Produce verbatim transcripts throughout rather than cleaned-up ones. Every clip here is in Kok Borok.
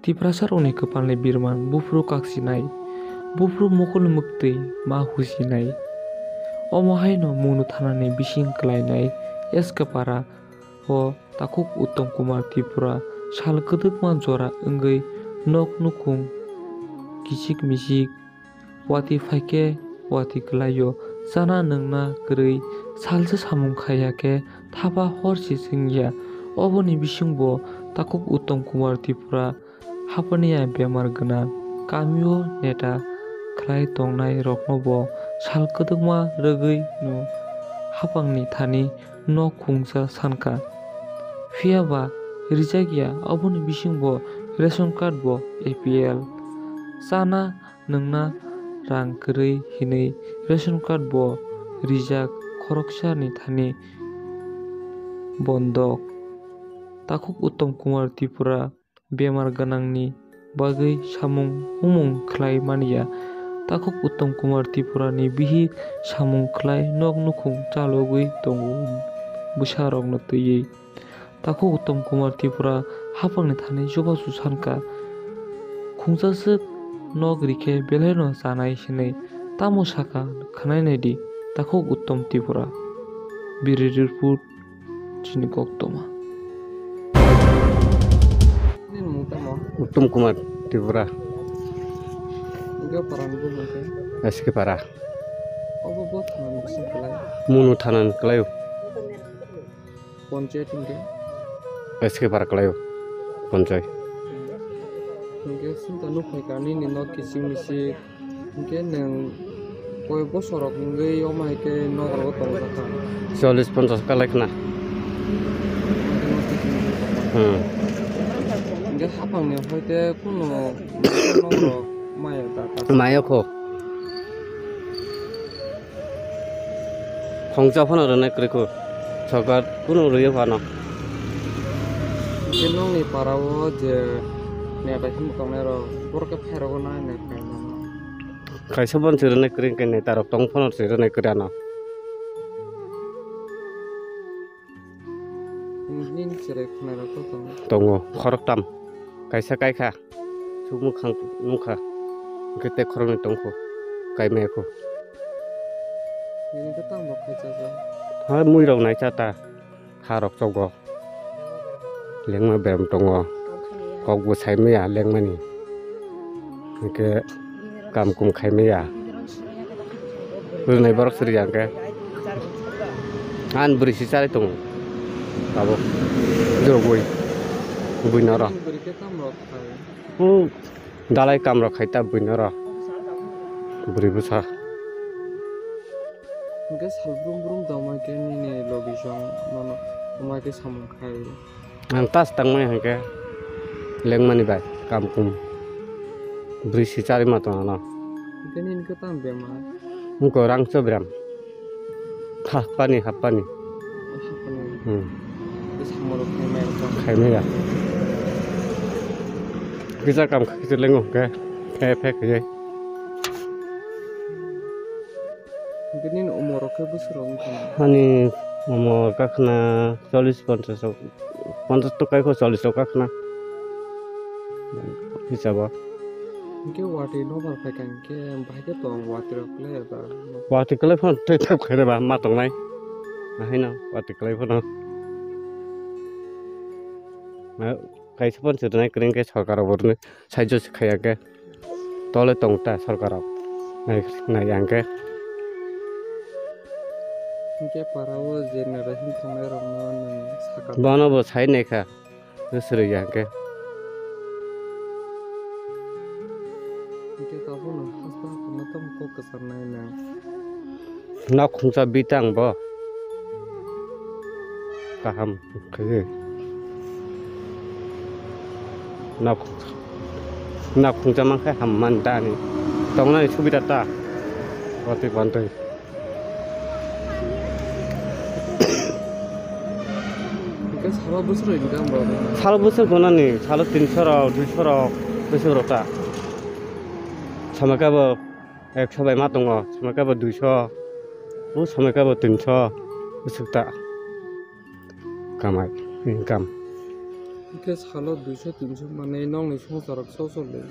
Tiprasarokni kwpalni birman buphuru kakchinai, buphuru mokol mwktwi ma huchinai. Omo haino Munu thanani bising kwlainai S K Para o Takhuk Uttom Kumar Tripura sal kwdwkma jora wngwi nok nukhung kichik michik watwi phaikhe watwi kwlaio, chana nwngna kwrwi salsa samung khaiya khe thapa horsi chwngya. Oboni bisingbo Takhuk Uttom Kumar Tripura hapaniya bemar gwnang kamio neta khlai tongnai rokno bo sal kwdwkma rwgwi no haphangni thani nok khungsa sankha. Phiya ba rijak ya, oboni bisingbo ration card bo A P L. Chana nwngna rang kwrwi hinwi ration card bo rijak khoroksani thani bondok. Takhuk Uttom Kumar Tripura bemar gwnangni bagwi samung humung khlai manya. Takhuk Uttom Kumar Tripurani bihik samung khlai nok nukhung chalogwi tongo bwsarokno twiwi. Takhuk Uttom Kumar Tripura haphangni thani chubachu sankha. Khungchaswk nok rikhe belaino chanai hinwi tamo sakha khwnai naidi Takhuk Uttom Tripura. Bureau report, chini koktwma. Nini mung tamo? Uttom Kumar Tripura. Hwnkhe parani bumung khe? S K Para. Obo bo thanani bising kwlai? Munu thanani kwlaio. Ponchayat hwnkhe? S K Para kwlaio. Ponchayat. Hwnkhe sumta nuk phaikha nini nok kiching michik. Hwnkhe nwng koi bosorok wngwi omo hai khe nogrogo tongjakha? Chollish ponchash kalai khna. Hwnkhe haphang ni hoite kunu nokrok maya da? Maya kho. Khongsa phano rwnai kwrwi kho. Sokar kunu rwio phano. Hwnkhe nokni para o je neta himwi tongnai rok borok khe phairogo nai nai khainai. Kaisa bon se rwnai kwrwi hwnkhe neta rok tong phano se rwnai kwrwi ano. Nini cherai khwnai rok to tongo? Tongo, khoroktam. Kaisa kaikha, sukmukhang nukha. Hwnkhe tei khoroknwi tongkho, kaimaya kho. Nini khe tamo khai chajak? Ha, mui rok nai cha ta. Ha rok chogo. Lengma berem tongo. Kok bo sai maya lengmani. Hwnkhe kam kum khai maya. Rwnai borok se rwya hwnkhe. Ani bwrwi se charwi tongo. Tabuk. Jorogwi. Bwino oro. Hmm. Dalai kam rok khai ta bwino oro. Bwrwi bwsa. Hwnkhe sal brum brum tongma khe nini logi song nono wngma khe samung khai. Ang tas tangmani hwnkhe lengmani bai kam kum bwrwi si charwi ma tong ano. Hwnkhe nini khe tamo bemar? Wngkha rang chobram. Happani, happani. Happani. Hmm. Tei samung rok khaimaya wngkha? Khaimaya. Kisa kam kha kisa lengo hwnkhe phe phe khaiwi. Hwnkhe nini umor rok khe bwswk rok wngkha? Ani umor kakhwna chollish ponchash rok, ponchash to kaikho, chollish rok kakhwna hisabo. Hwnkhe watwi nokbar phaikha hwnkhe bahai khe tong watwi rok kwlai ya ba? Watwi kwlai phano tei thep khaina ba ma tongnai. Ahaino watwi kwlai phano. Kaisa phano se rwnai kwrwi hwnkhe sorkar bo rwnai sahajyo se khaiya khe. Tole tong ta sorkar rok nai, nai ang khe. Hwnkhe para o je neta him tongnai rok no nwng sakha? Bono bo sai nai kha, swrwng ya hwnkhe. Hwnkhe tabuk no hasta hasta no tamo kok kwcharnai nwng. Nok khungsa bitang bo. Kaham khe. Nok, nok khungsa mankhe ham man dani. Tongnani subida ta. Watwi pantwi. Hwnkhe salo bwswk rok income rok? Salo bwswk gonani, salo tinsho rok, duisho rok, bwswk rok ta. Samaka bo. Ekso bai ma tongo, somoi khe bo duiso, o somoi khe bo tinso, bwswk ta kamai, income. Hwnkhe salo duiso tinso manwi nokni songsarok sosoli.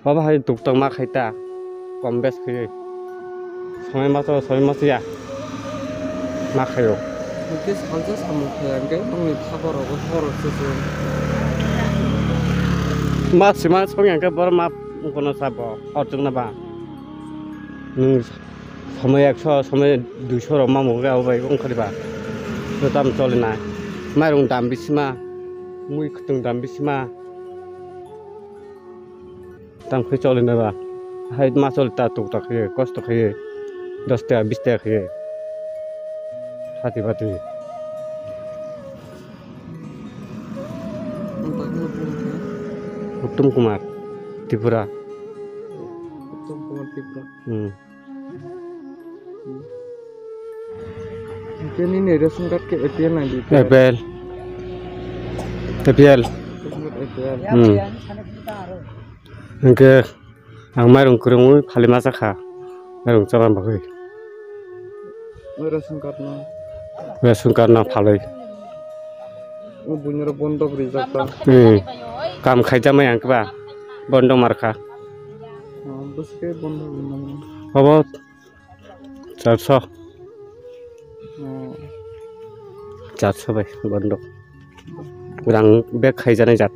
Baba hai tuktok ma khai ta, kom bes khaiwi. Somai maso, somai maso ya. Ma khaio. Hwnkhe salsa samung khai hwnkhe nokni thaparo horok sosoli. Ma sima song hwnkhe bor ma kono sabo, horchukna ba. Nwng Somoi ekso, somoi duiso rok ma mungwi abo bai wngkha diba? Joto am choli nai. Mairung dam bisima, mui khwtwng dam bisima. Tam khe choli nai ba. Hai ma choli ta tuk ta khe, kosto khe. Dos taka, bis taka khe. Sati bati. Uttom Kumar, Tripura. Uttom Kumar Tripura. Hmm. Hwnkhe nini ration card khe A P L nai di? A P L. A P L. Ration card A P L. Hmm. Hwnkhe ang mairung kwrwngwi phalima chakha. Mairung chana bagwi. Ration card no? Ration card no phalwi. O buini oro bondok rijak ta. Hmm. Kam khaijak maya hwnkhe ba bondok markha. Oh, bwswk khe bondok rijak maya. Obo Charso. Oh. Charso bai bondok. Rang bag khaijanai jat.